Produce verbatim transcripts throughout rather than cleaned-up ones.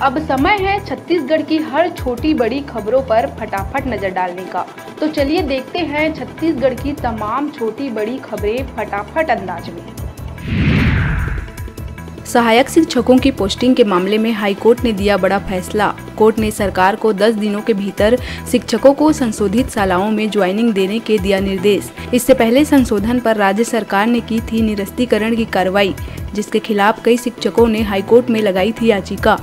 अब समय है छत्तीसगढ़ की हर छोटी बड़ी खबरों पर फटाफट नजर डालने का। तो चलिए देखते हैं छत्तीसगढ़ की तमाम छोटी बड़ी खबरें फटाफट अंदाज में। सहायक शिक्षकों की पोस्टिंग के मामले में हाईकोर्ट ने दिया बड़ा फैसला। कोर्ट ने सरकार को दस दिनों के भीतर शिक्षकों को संशोधित शालाओं में ज्वाइनिंग देने के दिया निर्देश। इससे पहले संशोधन पर राज्य सरकार ने की थी निरस्तीकरण की कार्रवाई, जिसके खिलाफ कई शिक्षकों ने हाईकोर्ट में लगाई थी याचिका।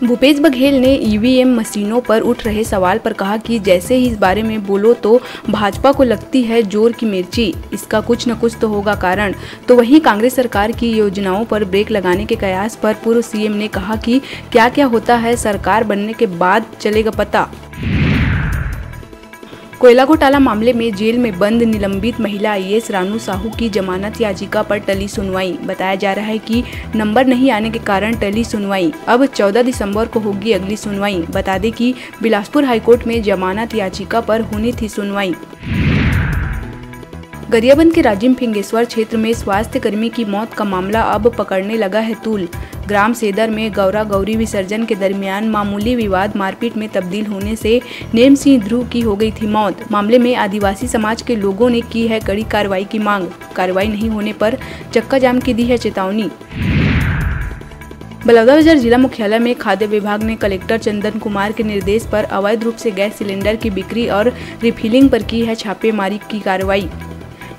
भूपेश बघेल ने ईवीएम मशीनों पर उठ रहे सवाल पर कहा कि जैसे ही इस बारे में बोलो तो भाजपा को लगती है जोर की मिर्ची, इसका कुछ न कुछ तो होगा कारण। तो वहीं कांग्रेस सरकार की योजनाओं पर ब्रेक लगाने के कयास पर पूर्व सीएम ने कहा कि क्या क्या होता है सरकार बनने के बाद चलेगा पता। कोयला घोटाला मामले में जेल में बंद निलंबित महिला आईएएस रानू साहू की जमानत याचिका पर टली सुनवाई। बताया जा रहा है कि नंबर नहीं आने के कारण टली सुनवाई। अब चौदह दिसंबर को होगी अगली सुनवाई। बता दें कि बिलासपुर हाईकोर्ट में जमानत याचिका पर होनी थी सुनवाई। गरियाबंद के राजिम फिंगेश्वर क्षेत्र में स्वास्थ्य कर्मी की मौत का मामला अब पकड़ने लगा है तूल। ग्राम सेदर में गौरा गौरी विसर्जन के दरमियान मामूली विवाद मारपीट में तब्दील होने से नेम सिंह ध्रुव की हो गई थी मौत। मामले में आदिवासी समाज के लोगों ने की है कड़ी कार्रवाई की मांग। कार्रवाई नहीं होने पर चक्का जाम की दी है चेतावनी। बलौदाबाजार जिला मुख्यालय में खाद्य विभाग ने कलेक्टर चंदन कुमार के निर्देश पर अवैध रूप से गैस सिलेंडर की बिक्री और रिफिलिंग पर की है छापेमारी की कार्रवाई।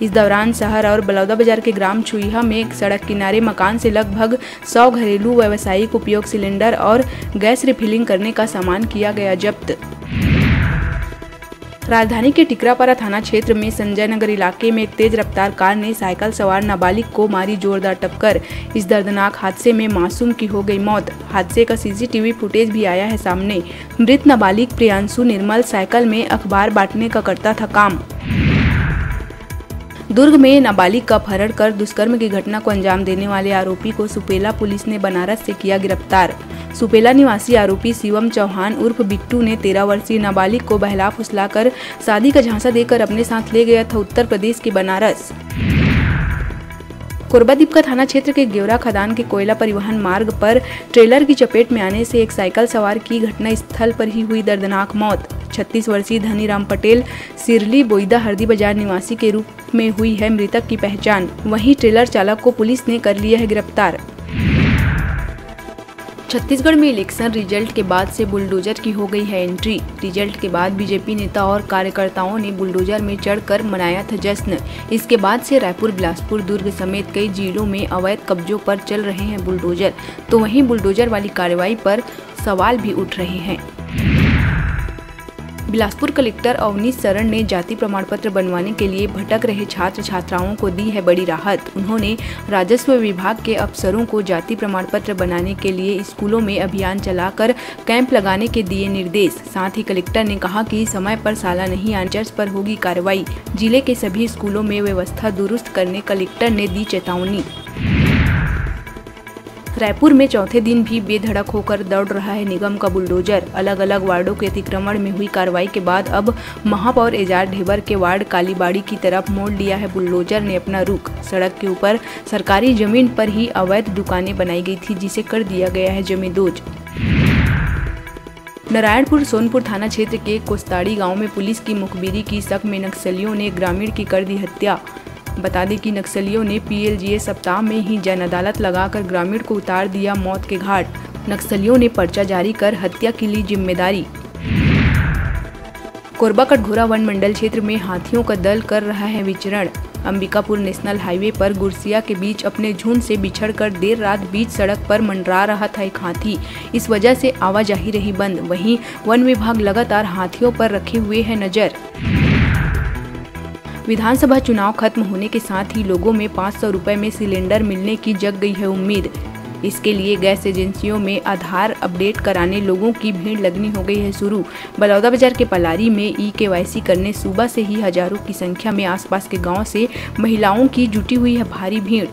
इस दौरान शहर और बलौदाबाजार के ग्राम छुईहा में एक सड़क किनारे मकान से लगभग सौ घरेलू व्यावसायिक उपयोग सिलेंडर और गैस रिफिलिंग करने का सामान किया गया जब्त। राजधानी के टिकरापारा थाना क्षेत्र में संजय नगर इलाके में एक तेज रफ्तार कार ने साइकिल सवार नाबालिग को मारी जोरदार टक्कर। इस दर्दनाक हादसे में मासूम की हो गई मौत। हादसे का सीसीटीवी फुटेज भी आया है सामने। मृत नाबालिग प्रियांशु निर्मल साइकिल में अखबार बांटने का करता था काम। दुर्ग में नाबालिग का अपहरण कर दुष्कर्म की घटना को अंजाम देने वाले आरोपी को सुपेला पुलिस ने बनारस से किया गिरफ्तार। सुपेला निवासी आरोपी शिवम चौहान उर्फ बिट्टू ने तेरह वर्षीय नाबालिग को बहला फुसलाकर शादी का झांसा देकर अपने साथ ले गया था उत्तर प्रदेश के बनारस। कोरबा दीपका थाना क्षेत्र के गेवरा खदान के कोयला परिवहन मार्ग पर ट्रेलर की चपेट में आने से एक साइकिल सवार की घटना स्थल पर ही हुई दर्दनाक मौत। छत्तीस वर्षीय धनीराम पटेल सिरली बोईदा हरदी बाजार निवासी के रूप में हुई है मृतक की पहचान। वहीं ट्रेलर चालक को पुलिस ने कर लिया है गिरफ्तार। छत्तीसगढ़ में इलेक्शन रिजल्ट के बाद से बुलडोजर की हो गई है एंट्री। रिजल्ट के बाद बीजेपी नेता और कार्यकर्ताओं ने बुलडोजर में चढ़कर मनाया था जश्न। इसके बाद से रायपुर, बिलासपुर, दुर्ग समेत कई जिलों में अवैध कब्जों पर चल रहे हैं बुलडोजर, तो वहीं बुलडोजर वाली कार्रवाई पर सवाल भी उठ रहे हैं। बिलासपुर कलेक्टर अवनीश शरण ने जाति प्रमाण पत्र बनवाने के लिए भटक रहे छात्र छात्राओं को दी है बड़ी राहत। उन्होंने राजस्व विभाग के अफसरों को जाति प्रमाण पत्र बनाने के लिए स्कूलों में अभियान चलाकर कैंप लगाने के दिए निर्देश। साथ ही कलेक्टर ने कहा कि समय पर साला नहीं आने पर होगी कार्रवाई। जिले के सभी स्कूलों में व्यवस्था दुरुस्त करने कलेक्टर ने दी चेतावनी। रायपुर में चौथे दिन भी बेधड़क होकर दौड़ रहा है निगम का बुलडोजर। अलग-अलग वार्डों के अतिक्रमण में हुई कार्रवाई के बाद अब महापौर एजाज ढेबर के वार्ड कालीबाड़ी की तरफ मोड़ लिया है बुलडोजर ने अपना रुख। सड़क के ऊपर सरकारी जमीन पर ही अवैध दुकानें बनाई गई थी, जिसे कर दिया गया है जमींदोज। नारायणपुर सोनपुर थाना क्षेत्र के कोस्ताड़ी गांव में पुलिस की मुखबिरी की शक में नक्सलियों ने ग्रामीण की कर दी हत्या। बता दें कि नक्सलियों ने पीएलजीए सप्ताह में ही जन अदालत लगाकर ग्रामीण को उतार दिया मौत के घाट। नक्सलियों ने पर्चा जारी कर हत्या की ली जिम्मेदारी। कोरबा कटघोरा वन मंडल क्षेत्र में हाथियों का दल कर रहा है विचरण। अंबिकापुर नेशनल हाईवे पर गुरसिया के बीच अपने झुंड से बिछड़कर देर रात बीच सड़क पर मंडरा रहा था एक हाथी। इस वजह से आवाजाही रही बंद। वहीं वन विभाग लगातार हाथियों पर रखे हुए है नजर। विधानसभा चुनाव खत्म होने के साथ ही लोगों में पाँच सौ रुपए में सिलेंडर मिलने की जग गई है उम्मीद। इसके लिए गैस एजेंसियों में आधार अपडेट कराने लोगों की भीड़ लगनी हो गई है शुरू। बलौदाबाजार के पलारी में ई केवाईसी करने सुबह से ही हजारों की संख्या में आसपास के गांव से महिलाओं की जुटी हुई है भारी भीड़।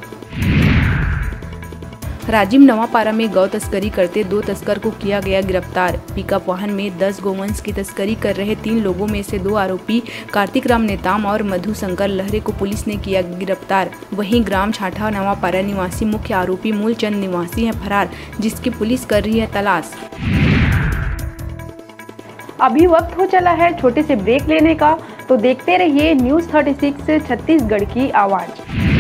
राजिम नवापारा में गौ तस्करी करते दो तस्कर को किया गया गिरफ्तार। पिकअप वाहन में दस गोवंश की तस्करी कर रहे तीन लोगों में से दो आरोपी कार्तिक राम नेताम और मधु शंकर लहरे को पुलिस ने किया गिरफ्तार। वहीं ग्राम छाठा नवापारा निवासी मुख्य आरोपी मूलचंद निवासी है फरार, जिसकी पुलिस कर रही है तलाश। अभी वक्त हो चला है छोटे से ब्रेक लेने का, तो देखते रहिए न्यूज़ थर्टी सिक्स छत्तीसगढ़ की आवाज़।